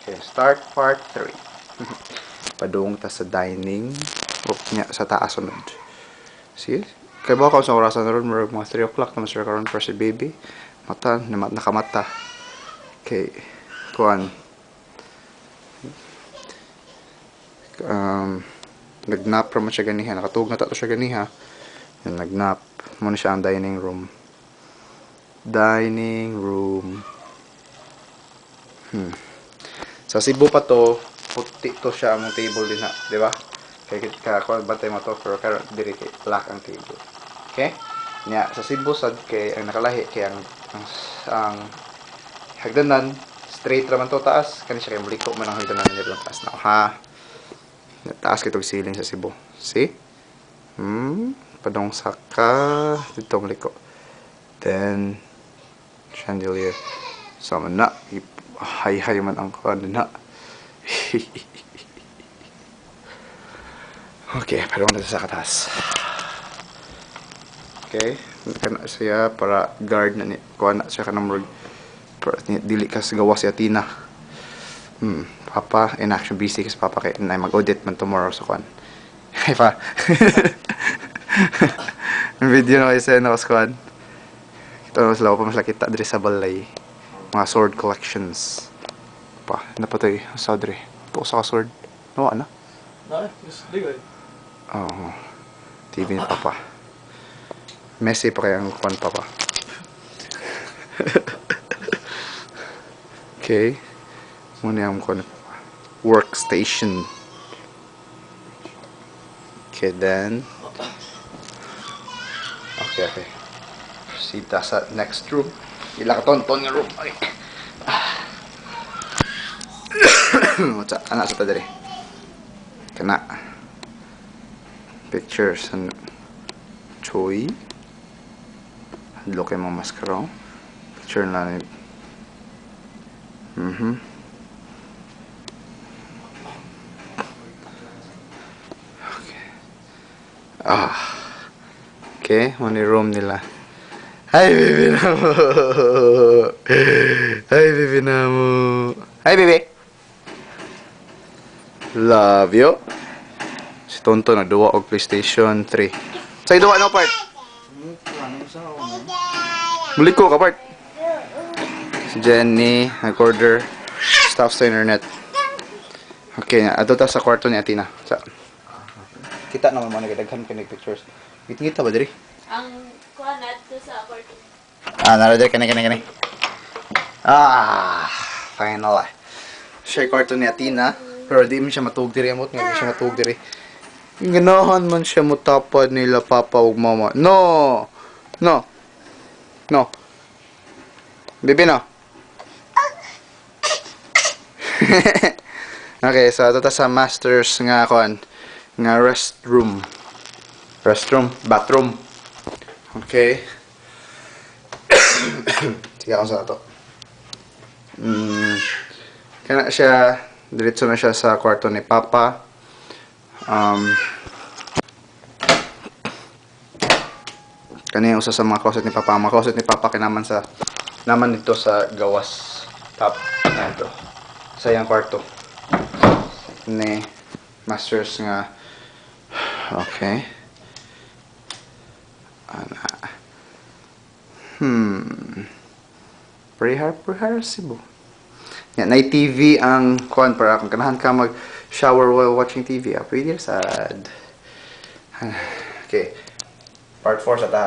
Okay, start part 3. Padung ta sa dining. Oop, nya, sa taas sunod. See? Kay ba sa orasan na ron, murag mga 3 o'clock naman sir karon para si baby. Mata, nakamata. Okay, kuan. Nagnap ra man siya ganiha. Nakatug na ta to siya ganiha. Yan, nagnap. Muna siya ang dining room. Dining room. Sa Cebu pa to, puti to siya among table din ha, di ba? Kay ka kuan bantay mo to, pero karon diri kay black ang table. Okay? Nya sa Cebu sad kay ang nakalahi kay ang hagdanan straight ra man to taas, kani siya kay muliko man ang hagdanan niya lang taas na ha. Nya, taas kay tog ceiling sa Cebu. See? Padong saka dito muliko. Then chandelier. So man na hay-hay man ang kuan na. Okay, pero na sa kataas. Okay, kana siya para guard na ni kuan na siya kanang murag para dili ka sa gawas si Athena. Papa in action, busy kasi papa kay na mag-audit man tomorrow sa kuan. Ay pa. Video na kayo sa na kuan. Kita na sila pa mas kita diri sa balay. Mga sword collections. Pa, napatay sa diri. To sa sword. Nawa na. Nej, just ligger i. Oo. TV ni Papa. Messy pa kaya ang kuan Papa. Okay. Muna ang kuan ni Papa. Workstation. Okay, then. Okay. Proceed ta sa next room. Ila ka ton nga room. Okay. What's up? Anak sa ta diri. Kana. Pictures and Choi. Hadlo kay mga maskarong. Picture na ni. Okay. Ah. Okay, mo ni room nila. Hi, baby namo. Hi, baby namo. Hi, baby. Love you. Si Tonto nagduwa og PlayStation 3. Say duwa no part. Muliko ka part. Si Jenny nag-order stuff sa internet. Okay, adto ta sa kwarto ni Athena. Sa kita naman mo nagdaghan kay pictures. Ngit-ngita ba diri? Ang kuha na to sa kwarto. Ah, nara diri kani kani kani. Ah, final. Siya kwarto ni Athena, pero di man siya matuog diri amot nga di siya matuog diri. Ganahan man siya mutapad nila papa ug mama. No. No. No. Baby no. Okay, so ato ta sa masters nga kuan nga restroom. Restroom, bathroom. Okay. Sige ako sa ato. Kana siya, diretso na siya sa kwarto ni Papa. Kani usa sa mga closet ni Papa. Ang mga closet ni Papa kinaman sa naman dito sa gawas top na ito. Sa iyang kwarto. Ni masters nga. Okay. Ana. Prehar prehar Cebu. Yan, nay TV ang kuan para kung ganahan ka mag shower while watching TV. Ah, pwede sad. Okay. Part 4 sa ta.